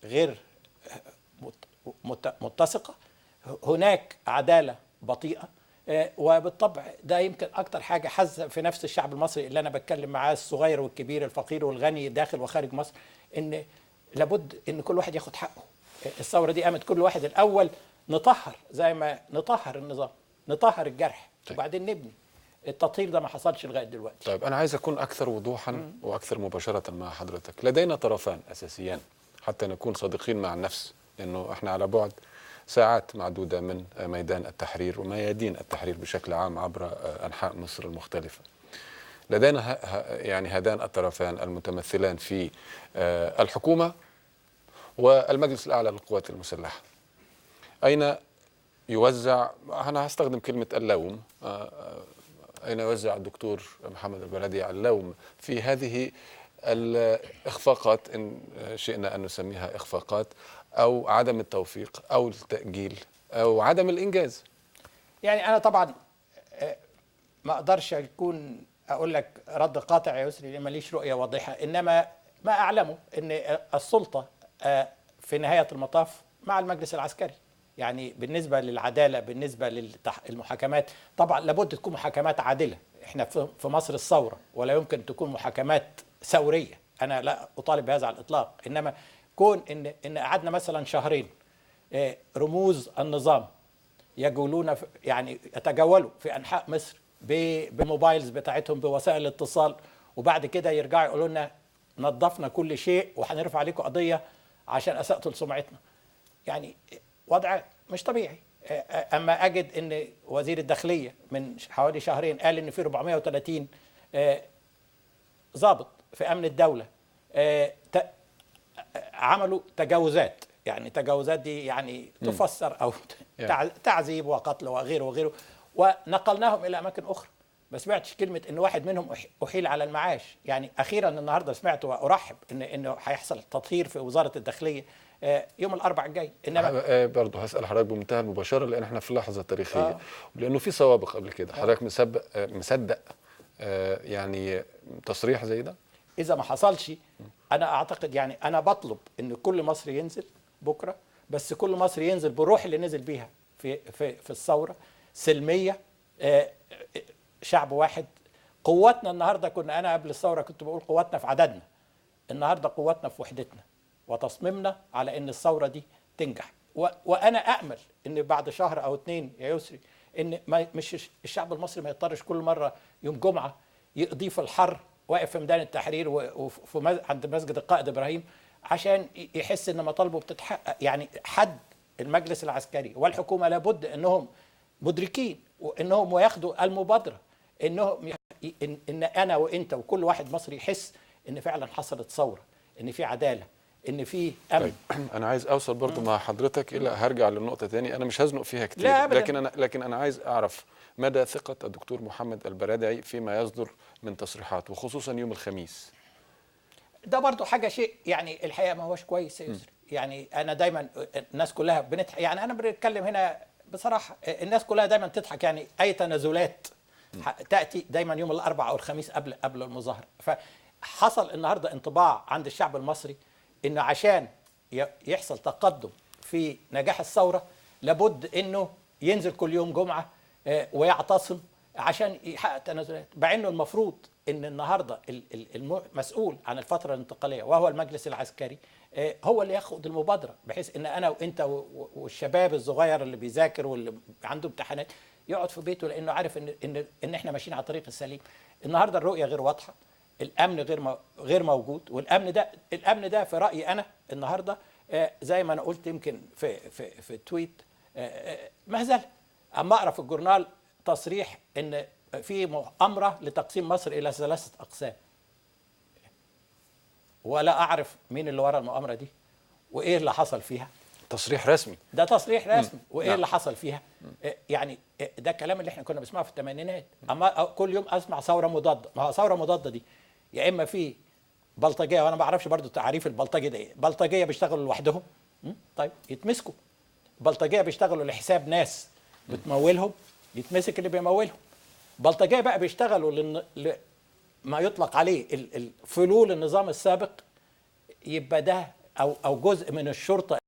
غير متسقة، هناك عدالة بطيئة. وبالطبع ده يمكن أكتر حاجة حزة في نفس الشعب المصري اللي أنا بتكلم معاه، الصغير والكبير، الفقير والغني، داخل وخارج مصر، إن لابد إن كل واحد ياخد حقه. الثورة دي قامت كل واحد الأول نطهر، زي ما نطهر النظام، نطهر الجرح. طيب. وبعدين نبني. التطهير ده ما حصلش لغاية دلوقتي. طيب أنا عايز أكون أكثر وضوحا وأكثر مباشرة مع حضرتك. لدينا طرفان أساسيان حتى نكون صادقين مع النفس، لأنه إحنا على بعد ساعات معدودة من ميدان التحرير وميادين التحرير بشكل عام عبر أنحاء مصر المختلفة. لدينا يعني هذان الطرفان المتمثلان في الحكومة والمجلس الأعلى للقوات المسلحة. أين يوزع، أنا هستخدم كلمة اللوم، أين يوزع الدكتور محمد البرادعي اللوم في هذه الإخفاقات، إن شئنا أن نسميها إخفاقات، أو عدم التوفيق أو التأجيل أو عدم الإنجاز؟ يعني أنا طبعا ما أقدرش أكون أقول لك رد قاطع يا يسري، لأن ماليش رؤية واضحة، إنما ما أعلمه أن السلطة في نهاية المطاف مع المجلس العسكري. يعني بالنسبة للعدالة، بالنسبة للمحاكمات، طبعا لابد تكون محاكمات عادلة. احنا في مصر الثورة، ولا يمكن تكون محاكمات ثورية، أنا لا أطالب بهذا على الإطلاق. إنما كون إن قعدنا مثلا شهرين رموز النظام يجولون يعني يتجولوا في أنحاء مصر بموبايلز بتاعتهم، بوسائل الاتصال، وبعد كده يرجعوا يقولوا لنا نظفنا كل شيء وهنرفع عليكم قضية عشان أسأتوا لسمعتنا. يعني وضع مش طبيعي. أما أجد أن وزير الداخلية من حوالي شهرين قال أن في 430 ضابط في أمن الدولة عملوا تجاوزات، يعني تجاوزات دي يعني تفسر أو تعذيب وقتل وغيره وغيره، ونقلناهم إلى أماكن أخرى. ما سمعتش كلمة إن واحد منهم أحيل على المعاش. يعني أخيرا النهاردة سمعت وأرحب إنه هيحصل تطهير في وزارة الداخلية يوم الأربعاء الجاي. إنما برضه هسأل حضرتك بمنتهى المباشرة، لأن إحنا في لحظة تاريخية، ولأنه في سوابق قبل كده. حضرتك مصدق يعني تصريح زي ده؟ إذا ما حصلش أنا أعتقد، يعني أنا بطلب إن كل مصري ينزل بكرة، بس كل مصري ينزل بالروح اللي نزل بيها في في في الثورة، سلمية، شعب واحد. قوتنا النهارده، كنا أنا قبل الثورة كنت بقول قوتنا في عددنا، النهارده قوتنا في وحدتنا وتصميمنا على إن الثورة دي تنجح. وأنا أأمل إن بعد شهر أو اتنين يا يسري إن ما مش الشعب المصري ما يضطرش كل مرة يوم جمعة يقضيه في الحر واقف في ميدان التحرير وفي عند مسجد القائد إبراهيم عشان يحس إن مطالبه بتتحقق. يعني حد المجلس العسكري والحكومة لابد إنهم مدركين وإنهم وياخدوا المبادرة، إنهم إن أنا وإنت وكل واحد مصري يحس إن فعلا حصلت ثورة، إن في عدالة، إن في أمن. طيب أنا عايز أوصل برضو مع حضرتك إلى، هرجع للنقطة تاني، أنا مش هزنق فيها كتير، لكن أنا عايز أعرف مدى ثقة الدكتور محمد البرادعي فيما يصدر من تصريحات، وخصوصا يوم الخميس. ده برضو حاجة شيء يعني الحقيقة ما هوش كويس يا يسري. يعني أنا دايما الناس كلها بنضحك، يعني أنا بنتكلم هنا بصراحة، الناس كلها دايما تضحك، يعني أي تنازلات تأتي دايما يوم الأربعاء أو الخميس قبل المظاهرة. فحصل النهاردة انطباع عند الشعب المصري إنه عشان يحصل تقدم في نجاح الثورة لابد إنه ينزل كل يوم جمعة ويعتصم عشان يحقق تنازلات، مع إنه المفروض إن النهاردة المسؤول عن الفترة الانتقالية وهو المجلس العسكري هو اللي ياخد المبادرة، بحيث إن أنا وإنت والشباب الصغير اللي بيذاكر واللي عنده امتحانات يقعد في بيته، لأنه عارف إن إحنا ماشيين على الطريق السليم. النهاردة الرؤية غير واضحة، الأمن غير موجود، والأمن ده الأمن ده في رأيي أنا النهاردة زي ما أنا قلت يمكن في في في تويت مهزلة. أما أقرأ في الجورنال تصريح إن في مؤامرة لتقسيم مصر إلى 3 أقسام، ولا أعرف مين اللي ورا المؤامرة دي وإيه اللي حصل فيها. تصريح رسمي، ده تصريح رسمي. وإيه اللي حصل فيها؟ يعني ده الكلام اللي احنا كنا بنسمعه في الثمانينات. أما كل يوم أسمع ثورة مضادة، ما هو ثورة مضادة دي يا إما في بلطجية، وأنا ما بعرفش برضو تعريف البلطجي ده إيه. بلطجية بيشتغلوا لوحدهم، طيب يتمسكوا. بلطجية بيشتغلوا لحساب ناس بتمولهم، يتمسك اللي بيمولهم. بلطجية بقى بيشتغلوا ما يطلق عليه فلول النظام السابق، يبقى ده او جزء من الشرطة.